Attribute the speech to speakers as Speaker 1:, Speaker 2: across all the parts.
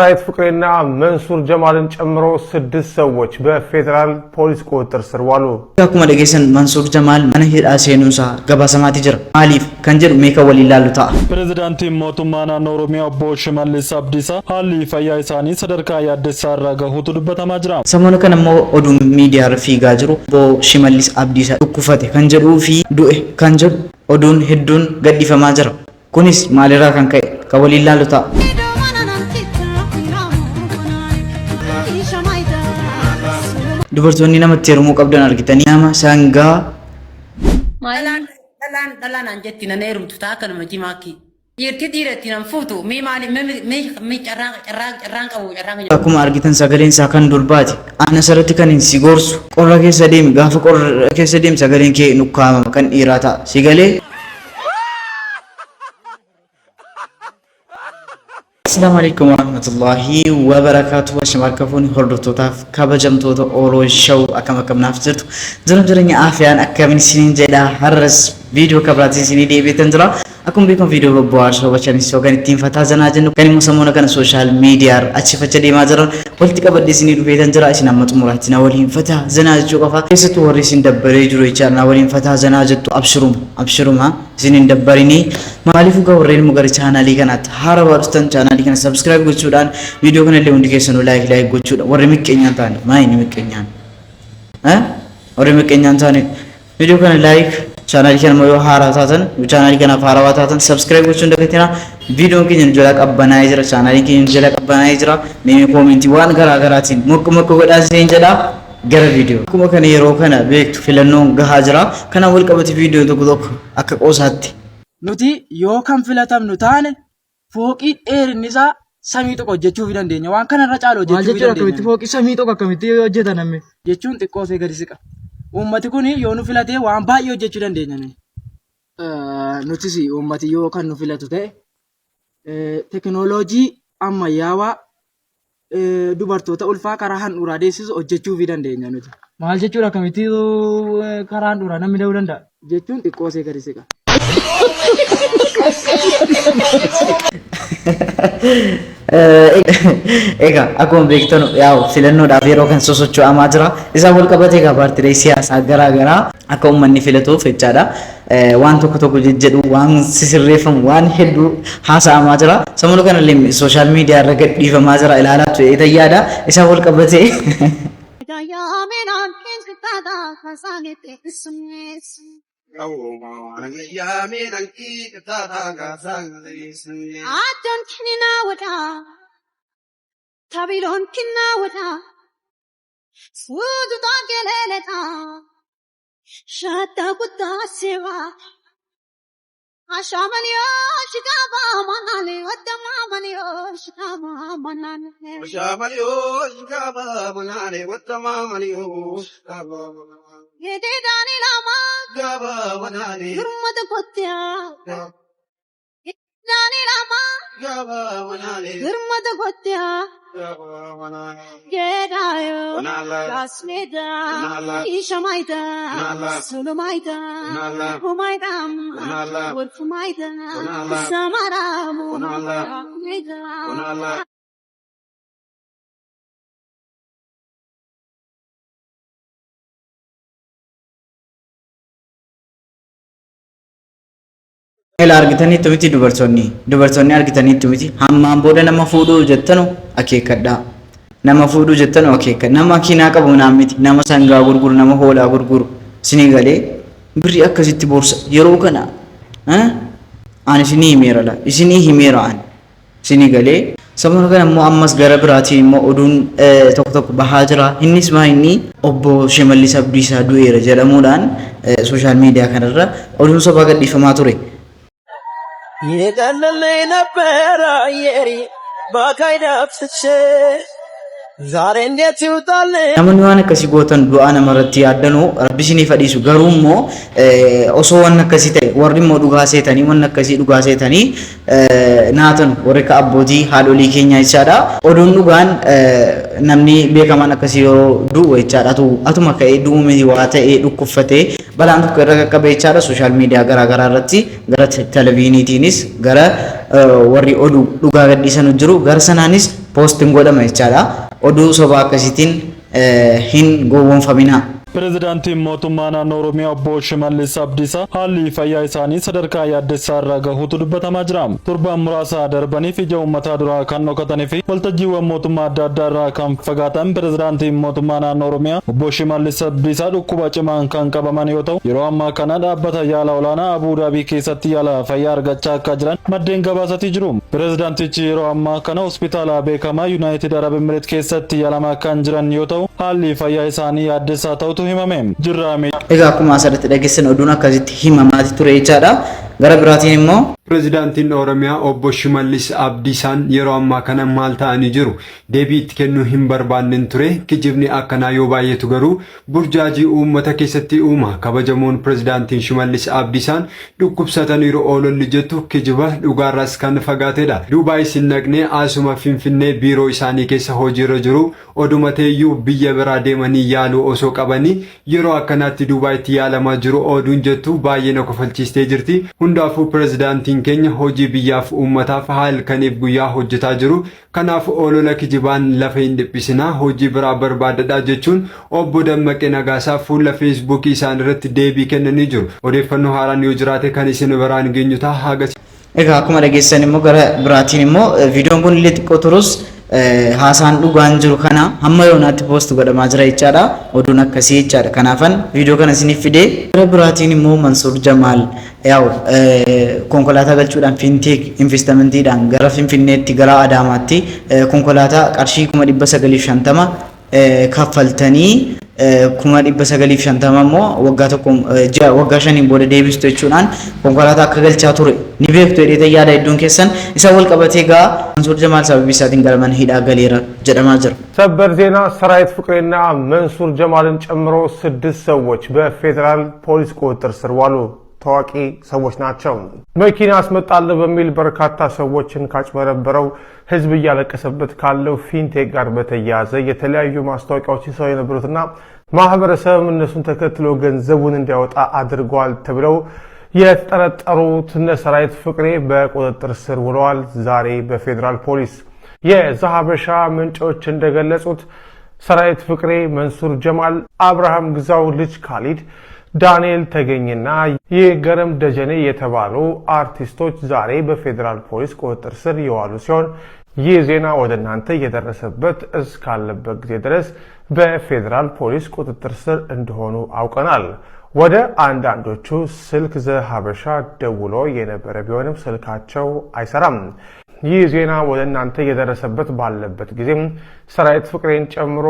Speaker 1: ሰራዊት ፍቅሬና መንሱር ጀማልን ጨምሮ 6 ሰዎች በፌዴራል ፖሊስ ቁጥጥር ስር ዋሉ።
Speaker 2: Akkuma dhageessan Mansuur Jamaal mana hidhaa seenuusaa gabaasamaati jira. Maaliif kan jedhu mee kan waliin ilaallu ta'a.
Speaker 3: Pireezidaantiin mootummaa naannoo Oromiyaa obbo Shimallis Abdiisaa haalli fayyaa isaanii sadarkaa yaaddessaa irra gahuutu dubbatamaa jira.
Speaker 2: Samoona kana immoo oduun miidiyaa irra fiigaa jiru obbo Shimallis Abdiisaa dhukkufate kan jedhuu fi du'e kan jedhu oduun hedduun gadhiifamaa jira. Kunis maalirraa kan ka'e kan waliin ilaallu ta'a. Dubartoonni namatti heerumuu qabdan argitanii nama sangaa
Speaker 4: Dhalaan dhalaan dhalaan aan jetti nan heerumtu ta'a kanuma jimaakki. Dhiirti dhiiratti nan fuutu mee maali mee mee carraan carraan carraan qabu carraan qabu.
Speaker 2: Akkuma argitan sagaleen isaa kan durbaati. Ana asirratti kan hin si gorsu qorra keessa deemi, gaafa qorra keessa deemi sagaleen kee nukkaamama kan dhiiraa ta'a. Si galee? Assalamu alaikum warahmatullahi wabarakatuh. Ashama harka fuuni hordoftootaaf kabajamtoota Oro Show, akkam akkam naaf jirtu? Jiruun jireenya afiyaan akkamiin isiniin jedha? Har'as viidiyoo kabiraatiin isinii deebi'eetan jira. Akkuma beekamu viidiyoo bobbohaarsoo bashannansiisoo kan ittiin fataa zanaa jennu kan immoo samoona kana social miidiyaa achi facha deemaa jiran walitti qabadhee isinii dhufeetan jira. Isin amma xumuraatti na waliin fataa zanaa jechuu qofa. Keessattuu warri isin dabbaree jiru jecha na waliin fataa zanaa jettu, abshiruma abshiruma, isin hin dabbarinii. Maaliif egaa warreen immoo gara chaanaalii kanaatti haarawaa dhuftan chaanaalii kana subscribe gochuudhaan, viidiyoo kana illee hundi keessanuu like like gochuudha. Warri miqqeenyaan ta'an maa inni miqqeenyaan, warri miqqeenyaan ta'an viidiyoo kana like, chaanaalii kana immoo yoo haaraa taatan, yoo chaanaalii kanaaf haarawaa taatan subscribe gochuun dagatina. Viidiyoon keenya nu jalaa qabbanaa'ee jira, chaanaaliin keenya nu jalaa qabbanaa'ee jira. Mee koomentii waan garaa garaatiin mokko mokko godhaa isin jedha. Gara viidiyoo. Akkuma kana yeroo kana beektu filannoon gahaa jira. Kanaan wal qabate viidiyoo tokko tokko akka qoosaatti
Speaker 5: Nuti yoo kan filatamnu taane fooqii dheerinni isaa samii tokko hojjechuu fi dandeenya. Waan kanarra caalu
Speaker 6: Maal
Speaker 5: hojjechuu fi
Speaker 6: jechuudha? Akkamitti
Speaker 5: dandeenya.
Speaker 6: fooqii samii tokko akkamitti hojjetan namni?
Speaker 5: Jechuun xiqqoo ishee gadi siqa. Uummati kun yoo nu filatee waan baay'ee hojjechuu dandeenya nuyi. Nutis uummati yoo kan nu filatu ta'e tekinooloojii ammayyaawaa dubartoota ulfaa karaa handhuuraa deessisu hojjechuu fi dandeenya nuti.
Speaker 6: Maal jechuudha? Akkamitti karaa handhuuraa namni da'uu danda'a?
Speaker 5: Jechuun xiqqoo ishee gadi siqa.
Speaker 2: Egaa akkuma beektan yaa'u filannoodhaaf yeroo kan sosocho'amaa jira. Isaan wal qabatee egaa paartiilee siyaasaa garaa garaa akka uummanni filatuuf jechaadha. Waan tokko tokko jejjedhu, waan sisirreeffamu, waan hedduu haasa'amaa jira. Sammuu kanallee social miidiyaa irra gadhiifamaa jira, ilaalaa ture yaada. Isaan wal qabatee Ela argitaniittu miti dubartoonni? Dubartoonni argitaniittu miti? Hammaan booda nama fuudhuu jettanu akeekkadhaa. Nama fuudhuu jettanu akeekka. Nama makiinaa qabu naan miti. Nama sangaa gurguru, nama hoolaa gurguru. Isinii galee? Birrii akkasitti boorsa yeroo kana ani isinii himeera la. Isinii himeera ani. Isinii galee? Sababa kana immoo ammas gara biraatiin immoo oduun tokko tokko bahaa jira. Innis maa inni obbo Shimallis Abdiisaa du'eera jedhamuudhaan social miidiyaa kanarra oduun sobaa gadhiifamaa ture.
Speaker 7: የቀለለኝ ነበረ አየሪ ባካይዳ አፍስሼ ዛሬ እንዴት ይውጣልኝ።
Speaker 2: Namoonni waan akkasii gootan, du'aa namarratti yaaddanuu rabbi isiniif dhiisu. Garuu immoo osoo waan akkasii ta'e, warri immoo dhugaa seetanii, waan akkasii dhugaa seetanii naatan, warri akka abbootii haadholii keenyaa jechaadha. Oduun dhugaan namni beekamaan akkasii yeroo du'u jechaadha. Atuma ka'ee du'uu miti, waa ta'ee dhukkubfatee balaan tokko irra qaqqabe jechaadha. Social miidiyaa garaa garaa irratti gara televiiniitiinis gara warri oduu dhugaa gadhiisanu jiru, gara sanaanis post hin godhama jechaadha. Oduu sobaa akkasiitiin hin gowwoomfaminaa.
Speaker 3: Pirezidaantiin mootummaa naannoo Oromiyaa obbo Shimallis Abdiisaa haalli fayyaa isaanii sadarkaa yaaddessaa irra gahuutu dubbatamaa jira. Torbaan muraasa darbaniif ija uummataa duraa kan dhokatanii fi waltajjiiwwan mootummaa adda addaa irraa kan fagaatan pirezidaantiin mootummaa naannoo Oromiyaa obbo Shimallis Abdiisaa dhukkuba cimaan kan qabaman yoo ta'u, yeroo ammaa kana dhaabbata yaala olaanaa Abuu Daabii keessatti yaala fayyaa argachaa akka jiran maddeen gabaasatii jiru. Pirezidaantichi yeroo ammaa kana hospitaala beekamaa Yuunaayitid Arab Emireet keessatti yaalamaa kan jiran yoo ta'u, haalli fayyaa isaanii yaaddessaa ta'utu himame. Jirraa
Speaker 2: Egaa akkuma asirratti dhageessan oduun akkasitti himamaati ture jechaadha. Gara biraatiin immoo
Speaker 8: Pirezidaantiin Oromiyaa Obbo Shimallis Abdiisaan yeroo ammaa kana maal ta'anii jiru? Deebii itti kennuu hin barbaanneen ture. Kijibni akkanaa yoo baay'atu garuu burjaajii uummata keessatti uuma. Kabajamoon Pirezidaantiin Shimallis Abdiisaan dhukkubsataniiru oololli jettu kijiba dhugaarraas kan fagaatedha. Duubaayis hin dhaqne, asuma Finfinnee biiroo isaanii keessa hojiirra jiru. Oduma ta'eyyuu biyya biraa deemanii yaaluu osoo qabanii yeroo akkanaatti Duubaayitti yaalamaa jiru oduun jettu baay'ee na kofalchiistee jirti. Hundaafuu pirezidaantiin keenya hojii biyyaaf uummataaf halkaniif guyyaa hojjetaa jiru. Kanaaf olola kijibaan lafa hin dhiphisinaa, hojii biraa barbaadadhaa jechuun obbo Dammaqee Nagaasaa fuula Feesbuukii isaan irratti deebii kennanii jiru. Odeeffannoo haaraan yoo jiraate kan isin biraan geenyu ta'a. Haga
Speaker 2: Egaa akkuma dhageessan immoo gara biraatiin immoo viidiyoon kun illee xiqqoo turus haasaan dhugaan jiru kana hamma yoonaatti post godhamaa jira jechaadha. Oduun akkasii jechaadha. Kanaafan viidiyoo kana isiniif fide. Gara biraatiin immoo Mansuur Jamaal yaa'u konkolaataa galchuudhaan Finteek investimentiidhaan gara Finfinneetti gara Adaamaatti konkolaataa qarshii 950,000 kaffaltanii 950,000 immoo waggaa tokko ji'a waggaa shaniin booda deebistu jechuudhaan konkolaataa akka galchaa ture ni beektu jedhee yaada hedduun keessan isa wal qabatee gaa Mansuur Jamaal sababii isaatiin gara mana hidhaa galeera jedhamaa jira.
Speaker 1: ሰበር ዜና ሰራዊት ፍቅሬና መንሱር ጀማልን ጨምሮ 6 ሰዎች በፌዴራል ፖሊስ ቁጥጥር ስር ዋሉ። ታዋቂ ሰዎች ናቸው። መኪና አስመጣለሁ በሚል በርካታ ሰዎችን ካጭበረበረው ህዝብ እያለቀሰበት ካለው ፊንቴክ ጋር በተያያዘ የተለያዩ ማስታወቂያዎች ሲሰሩ የነበሩትና ማህበረሰብም እነሱን ተከትሎ ገንዘቡን እንዲያወጣ አድርጓል ተብለው የተጠረጠሩት እነ ሰራዊት ፍቅሬ በቁጥጥር ስር ውለዋል። ዛሬ በፌዴራል ፖሊስ። የዘሐበሻ ምንጮች እንደገለጹት ሰራዊት ፍቅሬ፣ መንሱር ጀማል፣ አብርሃም ግዛው፣ ልጅ ካሊድ፣ ዳንኤል ተገኝና ይገረም ደጀኔ የተባሉ አርቲስቶች ዛሬ በፌዴራል ፖሊስ ቁጥጥር ስር የዋሉ ሲሆን ይህ ዜና ወደ እናንተ እየደረሰበት እስካለበት ጊዜ ድረስ በፌዴራል ፖሊስ ቁጥጥር ስር እንደሆኑ አውቀናል። ወደ አንዳንዶቹ ስልክ ዘሐበሻ ደውሎ የነበረ ቢሆንም ስልካቸው አይሰራም። ይህ ዜና ወደ እናንተ እየደረሰበት ባለበት ጊዜም ሰራዊት ፍቅሬን ጨምሮ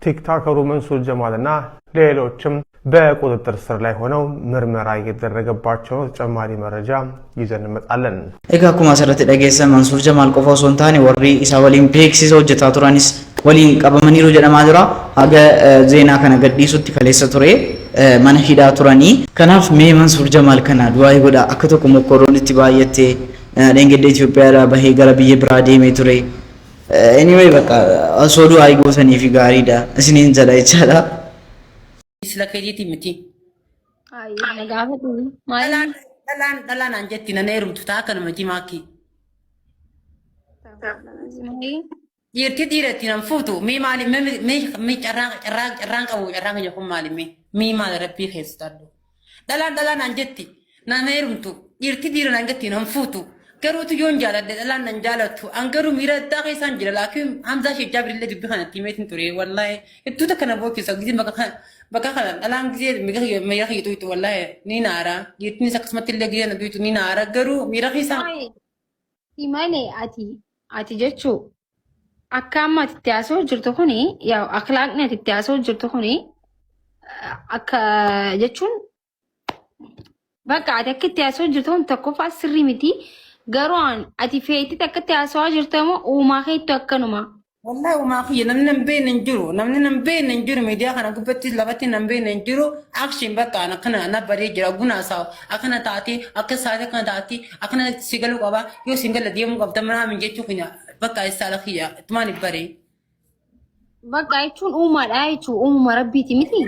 Speaker 1: ቲክቶከሩ መንሱር ጀማልና ሌሎችም በቁጥጥር ስር ላይ ሆነው ምርመራ እየተደረገባቸው ነው። ተጨማሪ መረጃ ይዘን እንመጣለን።
Speaker 2: Egaa akkuma asirratti dhageessan Mansuur Jamaal qofa osoo hin taane warri isaa waliin beeksisa hojjetaa turanis waliin qabamaniiru jedhamaa jira. Haga zeenaa kana gadhiisutti kaleessa ture mana hidhaa turanii. Kanaaf mee Mansuur Jamaal kana du'aa godhaa akka tokko mokkoroon itti baay'attee dheengadda Itoophiyaadhaa bahee gara biyya biraa deemee ture. Anyway bakka osoo du'aa gootanii fi gaariidha isiniin jedha jechaadha.
Speaker 4: Sila keetiitii miti.
Speaker 9: Na gaafadhu. Maal?
Speaker 4: Dhalaan dhalaan dhalaan naan jetti nan heerumtu ta'a akkanuma jimaakki. Dhiirti dhiiratti nan fuutu mii maali mii mii carraan carraan carraan qabu carraan keenya kun maali mii mii maali rabbii keessa tadhu. Dhalaan dhalaan naan jetti nan heerumtu dhiirti dhiira naan jetti nan fuutu garuutu yoon jaaladhe dhalaan nan jaalattu an garuu miira addaa keessaan jira laakiin Hamzaa Sheek Jaabirillee dubbii kanatti himeetiin ture wallaahi hedduu takka na boochisa gisee bakka kana bakka kana dhalaan gisee miira kiyya tuytu wallaahi ni naara dhiirtinis akkasumatti illee gisee na tuytu ni naara garuu miira keessaan.
Speaker 9: Malee ati jechuu akka amma ati itti haasa'u jirtu kuni yaa akhlaaqni ati itti haasa'u jirtu kuni akka jechuun bakka ati akka itti haasa'u jirtu kun tokkoffaa sirrii miti. Garuu ati feetitti akka itti haasa'aa jirtu immoo uumaa keettu akkanuma.
Speaker 4: Wallahi uumaa kiyya namni nan beekne hin jiru. Namni nan beekne hin jiru. Miidiyaa kana gubbatti lafatti nan beekne hin jiru. Akshin bakka akkana na baree jira. Guna isaa akkana taate akka saate akkana taate akkana si galuu qaba. Yoo si gala deemuu qabda mana min jechuu kiyya bakka isaa kiyya ittumaan hin baree.
Speaker 9: Bakka jechuun uumaadha jechuun uumama rabbiiti miti.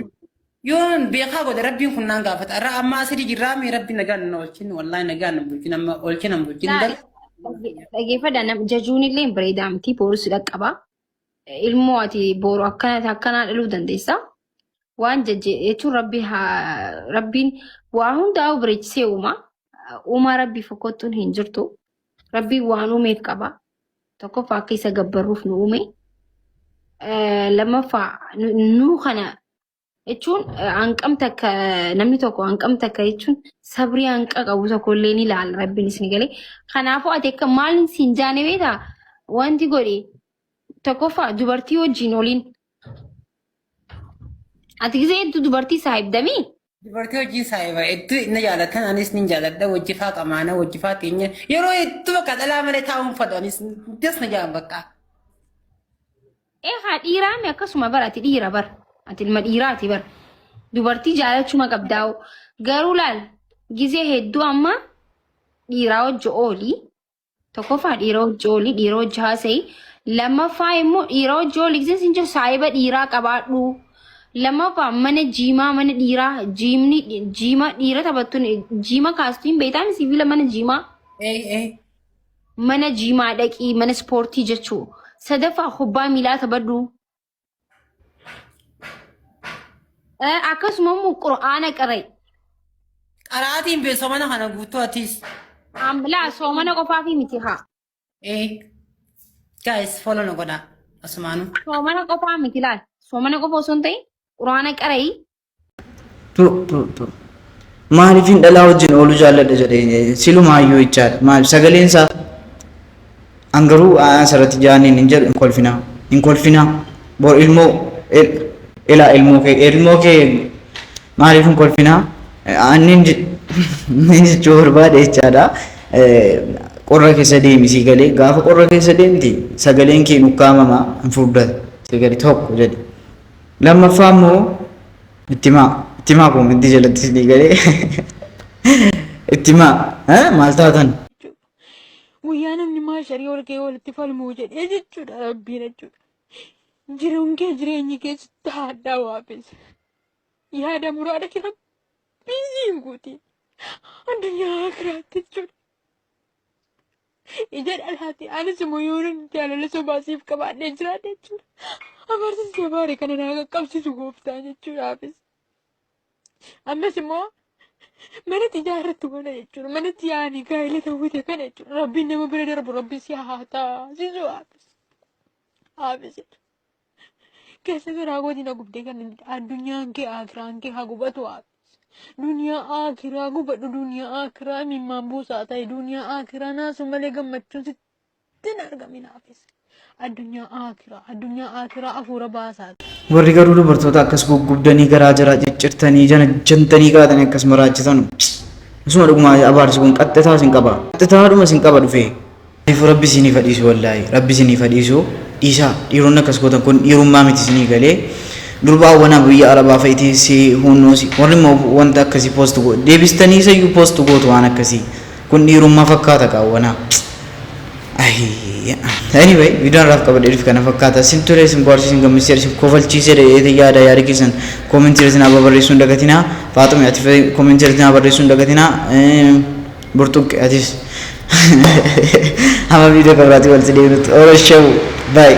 Speaker 4: Yoon beekaa godhe rabbiin kun naan gaafata. Irraa amma asirri jirraa mee rabbi nagaan na oolchin wallahi nagaan na bulchin amma oolchin na bulchin.
Speaker 9: Dhageeffadha jajuun illee bareedaa miti, boru si dhaqqaba. Ilmoo ati boru akkana akkanaa dhaluu dandeessa. Waan jajje jechuun rabbi haa rabbiin waa hundaa'u bareechisee uuma. Uumaa rabbii fokkottuun hin jirtu. Rabbiin waan uumeef qaba. Tokkoffaa, akka isa gabbarruuf nu uume. Lammaffaa, nu kana jechuun hanqam takka namni tokko hanqam takka jechuun sabrii hanqa qabu tokko illee ni ilaala rabbiin isin galee. Kanaafuu ati akka maal siin jaane beektaa, wanti godhe tokkoffaa dubartii wajjin oliin. Ati gisee hedduu dubartii saahibdamii?
Speaker 4: Dubartii wajjin saahiba hedduu na jaalatan, anis nin jaaladha, wajjifaa qamaana wajjifaa teenya yeroo hedduu bakka dhalaa malee taa'uun fadhu, anis das na jaan bakka.
Speaker 9: Ee haa, dhiiraami akkasuma bara, ati dhiira bara. Ati ilma dhiiraati bara. Dubartii jaalachuma qabdaa'u. Garuu laal, gizee hedduu amma dhiiraa wajji oolii. Tokkoffaa, dhiira wajji oolii, dhiira wajji haasa'i. Lammaffaa immoo dhiira wajji oolii gisee sin jiru saahiba dhiiraa qabaadhu. Lammaffaa, mana jiimaa, mana dhiiraa, jiimni jiima dhiira taphattuun jiima kaastu hin beektaa, sibiila mana jiimaa.
Speaker 4: Ee ee.
Speaker 9: Mana jiimaa dhaqii, mana ispoortii jechuu. Sadaffaa, kubbaa miilaa taphadhu. Akkasuma immoo qura'aana qara'i.
Speaker 4: Qaraatiin beessoo mana kana guutuu atis.
Speaker 9: Laa, soomana qofaafi miti haa.
Speaker 4: Ee. Guys, follow na godhaa. Asumaanuu.
Speaker 9: Soomana qofaa miti, laal. Soomana qofa osoo hin ta'in qura'aana qara'i.
Speaker 2: Tu tu tu. Maaliifin dhalaa wajjin ooluu jaalladha jedhee silumaayyuu jechaadha. Maaliif sagaleen isaa an garuu asirratti jaaniin hin jedhu, hin kolfinaa. Hin kolfinaa. Bor ilmoo ilaa ilmoo kee maaliif hin kolfinaa? Annin jechuu barbaade jechaadha. Qorra keessa deemi, sii galee, gaafa qorra keessa deemti sagaleen kee nukkaamama, hin furdata. Sii galee, tokko jedhe. Lammaffaa immoo ittimaa ittimaa koomentii jalatti isinii galee ittimaa maal taatan?
Speaker 10: Guyyaa namni maasharii ol ka'ee walitti falmuu jedhee jechuudha rabbiin jechuudha. Jiruun kee, jireenyi kee sitti haadhaa waafis. Yaada muraada kee rabbiin siin guuti. Addunyaa akiraatti jechuudha. Ija dhalaati anis immoo yoo jaalala sobaa siif qabaadhee jiraadhe jechuudha. Amarsi sabaare kana naa qaqqabsiisu gooftaan jechuudhaafis. Ammas immoo manatti ijaarrattu kana jechuudha. Manatti yaa'anii gaa'ela ta'uute kana jechuudha. Rabbiin nama bira darbu rabbi si haa taasisu, haafis. Haafis. Keessa garaa kootii na gubdee kan addunyaan kee akiraan kee haa gubatu, haafis. Duniyaa akiraa gubadhu, duniyaa akiraa imimmaan buusaa ta'e, duniyaa akiraa naasu malee gammachuun sitti hin argamin, haafis. Addunyaa akiraa, addunyaa akiraa hafuura baasaa.
Speaker 2: Warri garuu dubartoota akkas guggubdanii garaa jaraa ciccirtanii jana jantanii kaatanii akkas maraachitan, isuma dhuguma abaarsi kun qaxxitaa isin qaba. Qaxxitaadhuma isin qaba dhufee. Kanaafuu rabbi isiniif haa dhiisu, wallaahi rabbi isiniif haa dhiisu, dhiisaa. Dhiironni akkas gootan kun dhiirummaa miti isinii galee. Durba hawwanaa biyya arabaa fa'itii si hunnoosi, warri immoo wanta akkasii post gootu deebistanii isayyuu post gootu, waan akkasii kun dhiirummaa fakkaata qaawwanaa. Anyway, viidiyoon irraaf qabadhee dhufe kana fakkaata. Isin tole, isin bohaarsiise, isin gammachiise, isin kofalchiise jedhee yaada. Yaada keessan koomentii irratti naa barreessuu hin dagatinaa. Faaxume, ati koomentii irratti naa barreessuu hin dagatinaa. Burtuqqe, atis. Hamma viidiyoo kan biraatiin walitti deebinutti. Oro show. Bye.